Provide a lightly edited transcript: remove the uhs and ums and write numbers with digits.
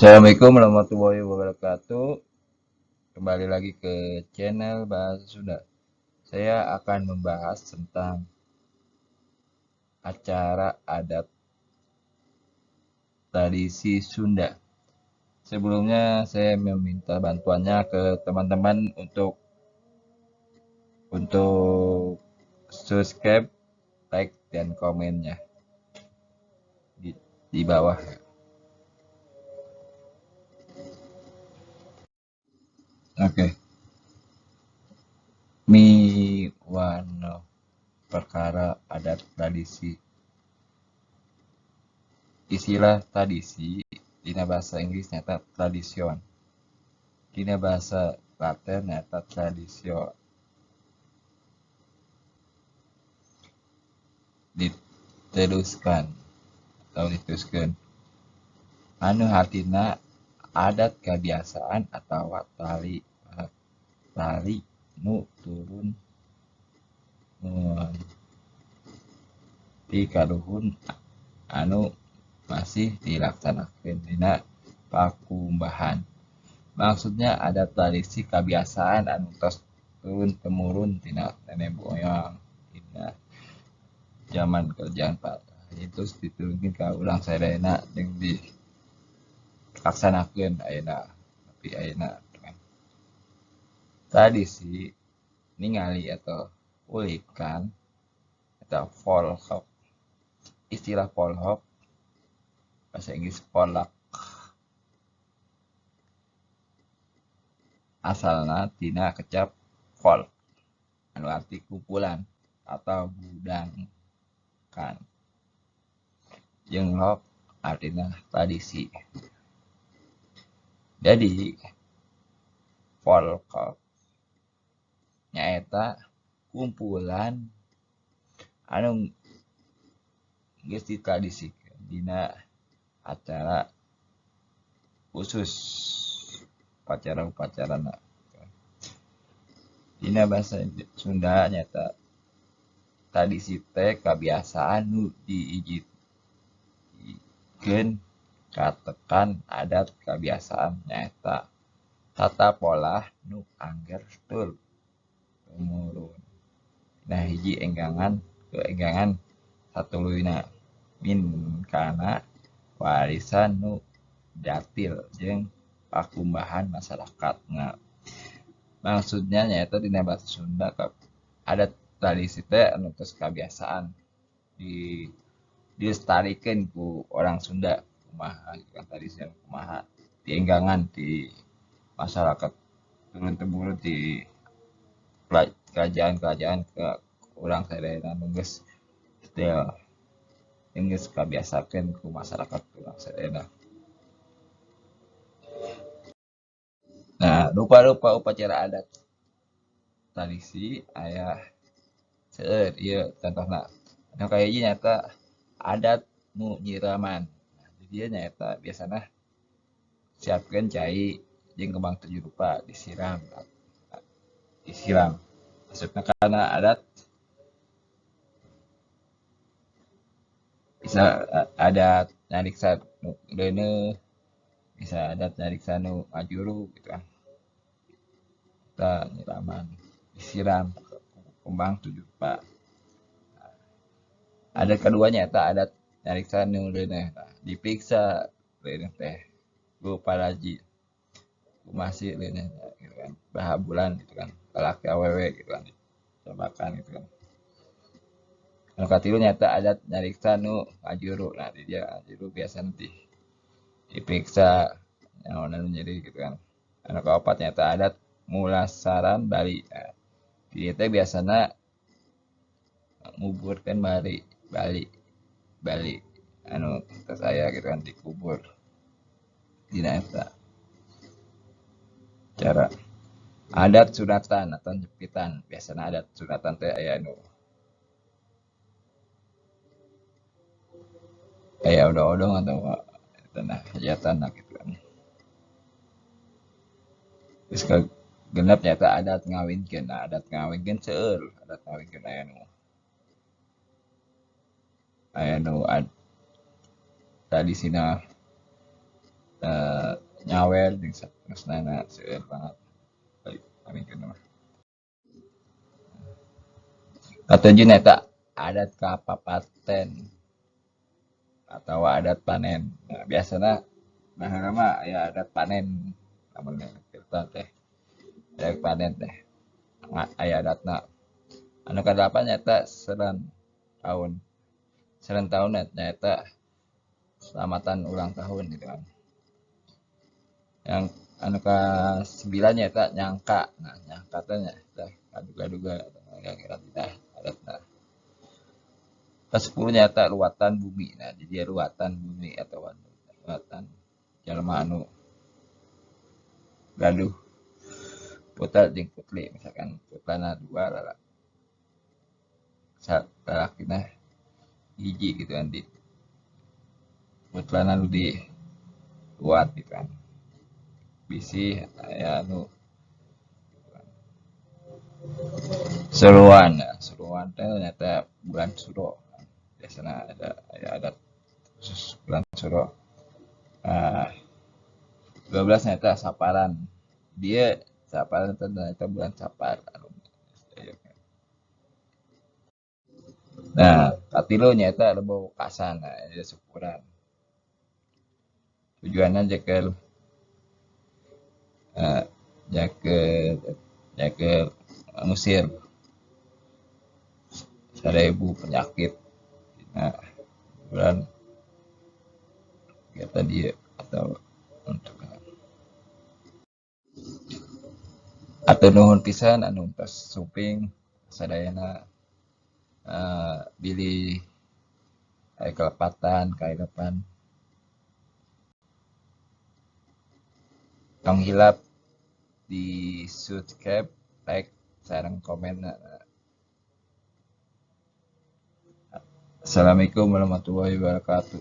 Assalamualaikum warahmatullahi wabarakatuh. Kembali lagi ke channel Bahasa Sunda. Saya akan membahas tentang acara adat tradisi Sunda. Sebelumnya saya meminta bantuannya ke teman-teman untuk subscribe, like, dan komennya di bawah. Oke. Miwano perkara adat tradisi. Istilah tradisi dina bahasa Inggris nyaeta tradition. Dina bahasa Latin nyaeta traditio. Diteruskan atau diteruskeun. Anu hartina adat kebiasaan atawa tali nu turun ti kaluhur anu masih dilaksanakeun dina pakumbahan. Maksudnya adat tradisi kebiasaan anu tos turun temurun tina nenek moyang dina zaman kerajaan terus diturunkeun ka urang sadayana jeung dilaksanakeun ayeuna tapi ayeuna. Tradisi ningali atau ulikan atau folklore. Istilah folklore bahasa Inggris folklore asalna tina kecap folk anu arti kumpulan atau gudangkan jeung lok artina tradisi. Jadi folklore nyaeta kumpulan anu geus ditradisikeun dina acara khusus upacara-upacarana. Dina bahasa Sunda nyaeta tradisi teh kabiasaan nu diijikeun katekan adat kabiasaan nyaeta tata polah nu angger tur temurun. Nah hiji enggangan ke enggangan satuluyna minkana warisan nu datil jeung pakumbahan masyarakatna. Maksudnya nyaeta dina bahasa Sunda adat tradisi teh anu tos kabiasaan dilestarikeun ku orang Sunda kumaha gitu kan tradisi anu kumaha dienggangan di masyarakat turun temurun di kerajaan-kerajaan ke urang sadayana nu geus geus kabiasakeun ku masyarakat urang sadayana. Nah, rupa-rupa upacara adat tradisi aya seueur ieu contohna. Anu kahiji nyaeta adat nu nyiraman. Nah, di dieu nyaeta biasana siapkeun cai jeung kembang tujuh rupa disiram. Disiram. Maksudna kana adat bisa adat nyariksa nu reuneuh, bisa adat nyariksa nu ngajuru gitu kan. Eta nyiraman disiram kembang tujuh rupa. Adat keduanya eta adat nyariksa nu reuneuh. Nah, diperiksa reuneuh teh ku paraji kumaha sih reuneuh gitu kan, baraha bulan gitu kan, lalaki awewe gitu kan, cobakan gitu kan. Anu katilu nyaeta adat nyariksa nu ngajuru. Nah, di dia ngajuru biasa nanti diperiksa naon anu nyeri gitu kan. Anu kaopat nyaeta adat mulasaran bali. Nah, di dieu teh biasana nguburkeun bali anu tos aya gitu kan dikubur dina eta cara. Adat sunatan atau jepitan biasana adat sunatan teh aya anu aya odong-odong atau tanah hajatan gitu kan. Terus genep nyaeta adat ngawinkeun. Nah, adat ngawinkeun seueur, adat ngawinkeun aya nu tradisina Nyawer jeung saterusna seueur banget. Balik mah. Katujuh nyaeta adat kapapaten atau adat panen. Nah, biasana baheula mah aya adat panen lamun kita teh adat panen teh aya adatna. Anu kadalapan nyaeta seren tahun. Seren tahun nyaeta selamatan ulang tahun gitu kan. Yang anu ka-9 nyaeta nyangka. Nah, nyangka teh nyaeta kaduga-duga kira-kira tidak adatna. Ka-10 nyaeta ruatan bumi. Nah, jadi ruatan bumi atau ruatan jalma anu gaduh putra jeung putri, misalkan putrana 2 lalakina hiji gitu kan, di putrana nu di ruat gitu kan. Bisi aya anu seruan. Nah, seruan teh ternyata bulan Suro. Biasana ada aya adat khusus bulan Suro. Nah, 12 nyaeta saparan. Dia saparan teh ternyata bulan Sapar. Nah, katilu nyaeta Rebo Wekasan. Nah, ieu syukuran. Tujuanna jeker jeker ngusir 1000 penyakit. Nah, bulan kita dia atau untuk atau nuhun pisan anu tos sumping sadayana, bilih aya kelepatan kahilepan. Tong hilap di subscribe, like, sareng komen. Assalamualaikum warahmatullahi wabarakatuh.